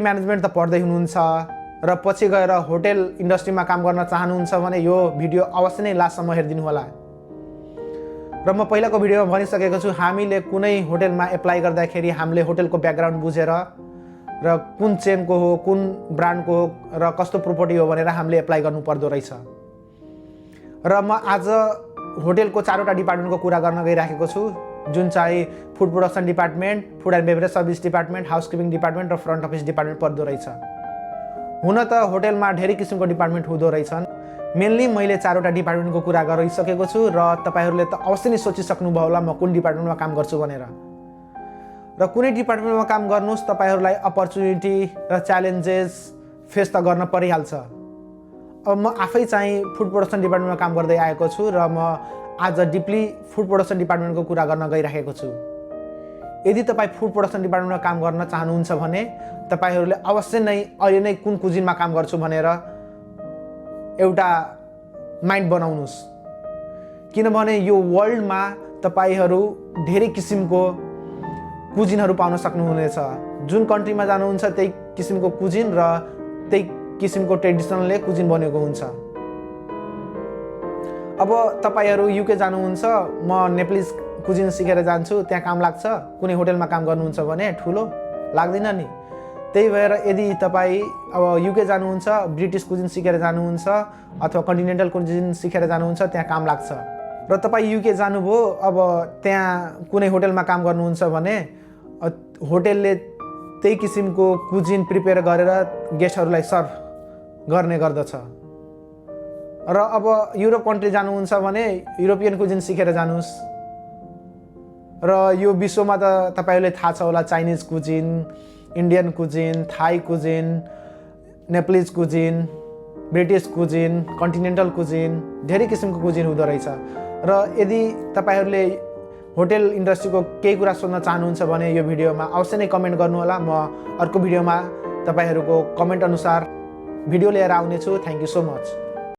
Management त पढ्दै हुनुहुन्छ र पछि गएर होटल इन्डस्ट्रीमा काम गर्न चाहनुहुन्छ भने यो भिडियो अवश्य नै लास्टसम्म हेरिदिनु होला। र म पहिलाको भिडियोमा भनिसकेको छु, हामीले कुनै होटलमा एप्लाई गर्दाखेरि हामीले होटलको ब्याकग्राउन्ड बुझेर र कुन चेनको हो, कुन ब्रान्डको हो र कस्तो प्रोपर्टी हो भनेर हामीले एप्लाई गर्नु पर्दो रहेछ। र म आज होटलको 4वटा डिपार्टमेन्टको कुरा गर्न गइराखेको छु, जुन चाहिँ food production department, food and beverage service department, housekeeping department र फ्रन्ट अफिस डिपार्टमेन्ट पर्दो रहेछ। हुन त होटलमा धेरै किसिमको डिपार्टमेन्ट हुँदो रहेछन्। मेनली मैले 4वटा डिपार्टमेन्टको कुरा गरिसकेको छु र तपाईहरूले त अवश्य नै सोचिसक्नुभयो होला म कुन डिपार्टमेन्टमा काम गर्छु भनेर। र कुनै डिपार्टमेन्टमा काम गर्नुहोस्, तपाईँहरूलाई अपर्च्युनिटी र च्यालेन्जेस फेस त गर्न परिहाल्छ। अब म आफै चाहिँ फुड प्रोडक्सन डिपार्टमेन्टमा काम गर्दै आएको छु र म आज डिपली फुड प्रोडक्सन डिपार्टमेन्टको कुरा गर्न गइराखेको छु। यदि तपाईँ फुड प्रोडक्सन डिपार्टमेन्टमा काम गर्न चाहनुहुन्छ भने तपाईँहरूले अवश्य नै अहिले नै कुन कुजिनमा काम गर्छु भनेर एउटा माइन्ड बनाउनुहोस्, किनभने यो वर्ल्डमा तपाईँहरू धेरै किसिमको कुजिनहरू पाउन सक्नुहुनेछ। जुन कन्ट्रीमा जानुहुन्छ त्यही किसिमको कुजिन र त्यही किसिमको ट्रेडिसनलले कुजिन बनेको हुन्छ। अब तपाईँहरू युके जानुहुन्छ, म नेप्लिज कुजिन सिकेर जान्छु, त्यहाँ काम लाग्छ, कुनै होटलमा काम गर्नुहुन्छ भने ठुलो लाग्दैन नि। त्यही भएर यदि तपाईँ अब युके जानुहुन्छ, ब्रिटिस कुजिन सिकेर जानुहुन्छ अथवा कन्टिनेन्टल कुजिन सिकेर जानुहुन्छ, त्यहाँ काम लाग्छ। र तपाईँ युके जानुभयो, अब त्यहाँ कुनै होटलमा काम गर्नुहुन्छ भने होटलले त्यही किसिमको कुजिन प्रिपेयर गरेर गेस्टहरूलाई सर्भ गर्ने गर्दछ। र अब युरोप कन्ट्री जानुहुन्छ भने युरोपियन कुजिन सिकेर जानुहोस्। र यो विश्वमा त तपाईँहरूले थाहा छ होला, Chinese cuisine, Indian cuisine, Thai cuisine, Nepalese cuisine, British cuisine, continental cuisine, धेरै किसिमको कुजिन हुँदो रहेछ। र यदि तपाईँहरूले होटल इन्डस्ट्रीको केही कुरा सोध्न चाहनुहुन्छ भने यो भिडियोमा अवश्य नै कमेन्ट गर्नुहोला। म अर्को भिडियोमा तपाईँहरूको कमेन्ट अनुसार भिडियो लिएर आउनेछु। Thank you so much.